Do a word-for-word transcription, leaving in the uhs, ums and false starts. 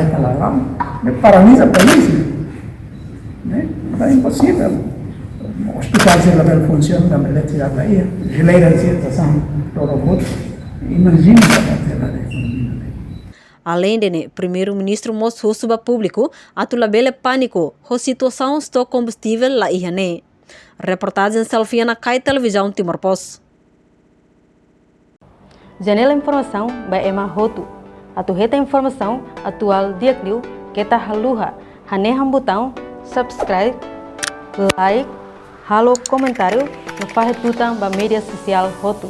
kareta la la'o, ne'e paraliza país, ne'e? Ne'e? Entaun imposivel. Ospitál sira labele funsiona, eletrisidade la iha, jeleira sira sasán to'o robot. Imajina sá mak ita la iha. Aleinde ne'e, Primeiru-Ministru mós husu ba públiku atu labele pániku ho situasaun stok kombustivel la iha ne'e. Reportajen Selfie Nakai, Televizaun Timor Post. Janela informasaun ba ema hotu. Atu hetan informasaun atuál di'ak liu, keta haluha hanehan butaun subscribe, like, halo komentáriu no fahe tutan ba média sosiál hotu.